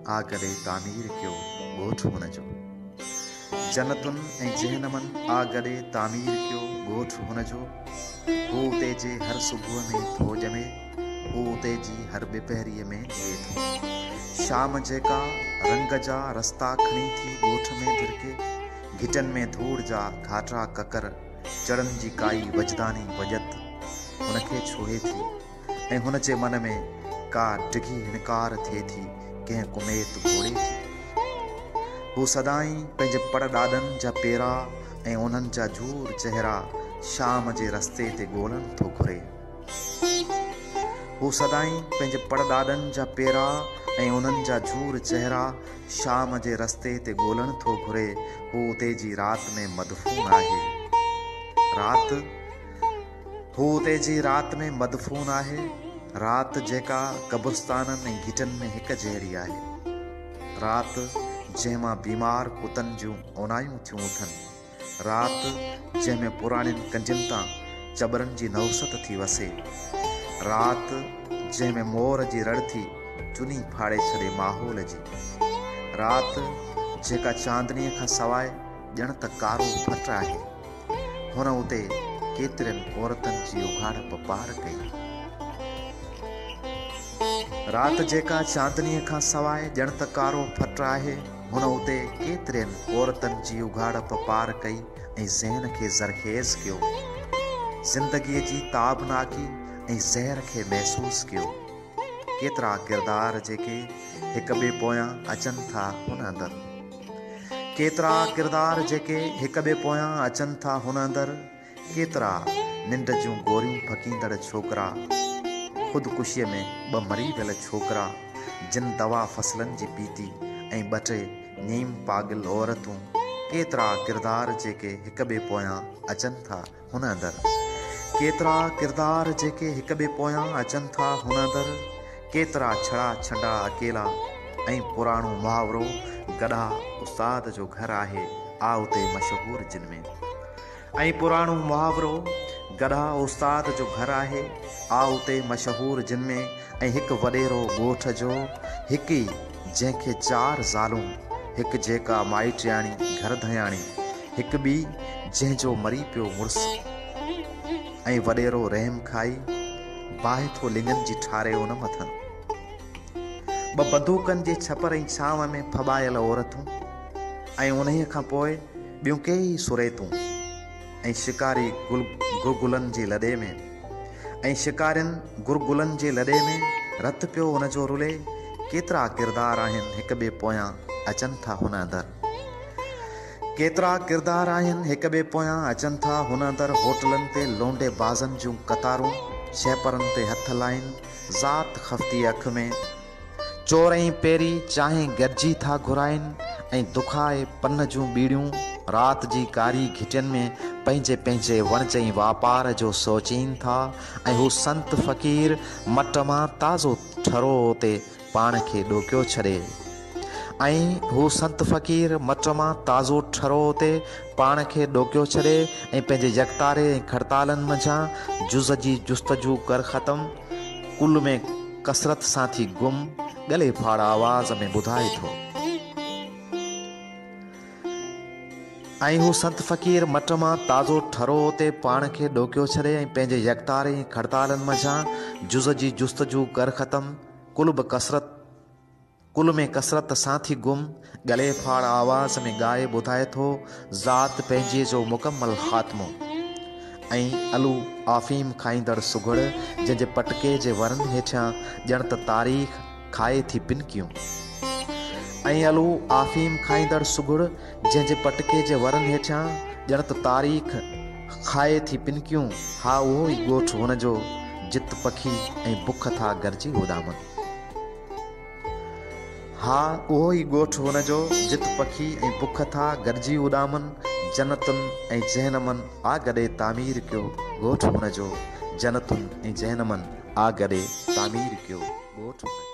آ گڏي تعمير ڪيو ڳوٺ هن جو. جنتن ۽ جهنمن آ گڏي تعمير ڪيو ڳوٺ هن جو. هو اتي جي هر صبح ۾ ٿو ڄمي، هو اتي جي هر ٻپهريء ۾ جيئي ٿو. شام جيڪا رنگ جا رستا کڻي ٿي ڳوٺ ۾ ڌرڪي، گهٽين ۾ ڌوڙ جا گهاٽا ڪڪر، چڙن جي ڪائي وجداني وڄت هن کي ڇهي ٿي ۽ هن جي من ۾ ڪا ڊگهي هڻڪار ٿئي ٿي، ڪنهن ڪميت گهوڙي جي. هو سدائين پنهنجي پڙ ڏاڏن جا پيرا ۽ انهن جا جهور چهرا شام جي رستي تي ڳولڻ ٿو گهري. هو سدائين پنهنجي پڙ ڏاڏن جا پيرا ۽ انهن جا جهور چهرا شام جي رستي تي ڳولڻ ٿو گهري. هو اتي جي رات ۾ مدفون آهي. رات. هو اتي جي رات ۾ مدفون آهي. رات جيڪا قبرستانن ۽ گهٽين ۾ هڪ جهڙي آهي. رات جنهن مان بيمار ڪتن جون اونايون ٿيون اٿن. رات جنهن ۾ پراڻين ڪنڊين تان چٻرن جي نحوست ٿي وسي. رات جنهن ۾ مور جي رڙ ٿي چني ڦاڙي ڇڏي ماحول جي. رات جيڪا چاندنيء کان سواء ڄڻ ته ڪارو ڦٽ آهي. هن اتي ڪيترين عورتن جي اگهاڙپ پار ڪئي. رات جيڪا چاندنيء کان سواء ڄڻ ته ڪارو ڦٽ آهي، هن اتي ڪيترين عورتن جي اگهاڙپ پار ڪئي ۽ ذهن کي زرخيز ڪيو. زندگيء جي تابناڪي ۽ زهر کي محسوس ڪيو. ڪيترا ڪردار جيڪي هڪ ٻئي پويان اچن ٿا هن اندر. ڪيترا ڪردار جيڪي هڪ ٻئي پويان اچن ٿا هن اندر. ڪيترا ننڊ جون گوريون ڦڪيندڙ ڇوڪرا، خودڪشيء ۾ ٻه مري ويل ڇوڪرا، جن دوا فصلن جي پيتي ۽ ٻه ٽي نيم پاڳل عورتون، ڪيترا ڪردار جيڪي هڪ ٻئي پويان اچن ٿا هن اندر. ڪيترا ڪردار جيڪي هڪ ٻئي پويان اچن ٿا هن اندر. ڪيترا ڇڙا ڇنڊا اڪيلا ۽ پراڻو محاورو گڏها استاد جو گهر آهي آ اتي مشهور جن ۾. ۽ پراڻو محاورو گڏها استاد جو گهر آهي آ اتي مشهور جن ۾ ۽ هڪ وڏيرو ڳوٺ جو هڪ ئي جنهن کي چار زالون هڪ جيڪا مائٽياڻي گهر ڌياڻي هڪ ٻي جنهن جو مري پيو مڙس ۽ وڏيرو رحم کائي باهه ٿو لڱن جي ٺاري ان مٿان ٻه بندوقن جي ڇپر ۽ ڇانو ۾ ڦٻايل عورتون ۽ انهيء کان پوء ٻيون ڪيئي سريتون ۽ شڪاري گرگلن جي لڏي ۾ ۽ شڪارين گرگلن جي لڏي ۾ رت پيو ان جو رلي ڪيترا ڪردار آهن هڪ ٻئي پويان اچن ٿا هن اندر ڪيترا ڪردار آهن هڪ ٻئي پويان اچن ٿا هن اندر هوٽلن تي لونڊي بازن جون قطارون شهپرن تي هٿ لائين ذات خفتي اک ۾ چور ۽ پيري چانهه گڏجي ٿا گهرائين ۽ دکائي پن جون ٻيڙيون رات جي ڪاري گهٽين ۾ پنهنجي پنهنجي وڻج ۽ واپار جو سوچين ٿا ۽ هو سنت فقير مٽ مان تازو ٺرو اتي پاڻ کي ڏوڪيو ڇڏي ۽ هو سنت فقير مٽ مان تازو ٺرو اتي پاڻ کي ڏوڪيو ڇڏي ۽ پنهنجي يڪتاري ۽ کڙتالن منجهان جز جي جستجو ڪر ختم ڪل ۾ ڪثرت سان ٿي گم، ڳلي ڦاڙ آواز ۾ ٻڌائي ٿو. ۽ هو سنت فقير مٽ مان تازو ٺرو اتي پاڻ کي ڏوڪيو ڇڏي ۽ پنهنجي يڪتاري ۽ کڙتالن منجهان جز جي جستجو ڪر ختم، ڪل به ڪثرت. ڪل ۾ ڪثرت سان ٿي گم، ڳلي ڦاڙ آواز ۾ ڳائي ٻڌائي ٿو ذات پنهنجي جو مڪمل خاتمو. ۽ الو آفيم کائيندڙ سگهڙ جنهن جي پٽڪي جي ورن هيٺيان ڄڻ ته تاريخ کائي ٿي پنڪيون. ۽ الو آفيم کائيندڙ سگهڙ جنهن جي پٽڪي جي ورن هيٺيان ڄڻ ته تاريخ کائي ٿي پنڪيون، ها اهو ئي ڳوٺ هن جو جت پکي ۽ بک ٿا گڏجي اڏامن. ها اهو ئي ڳوٺ هن جو، جت پکي ۽ بک ٿا گڏجي اڏامن، جنتن ۽ جهنمن آ گڏي تعمير ڪيو ڳوٺ هن جو، جنتن ۽ جهنمن آ گڏي تعمير ڪيو ڳوٺ هن جو.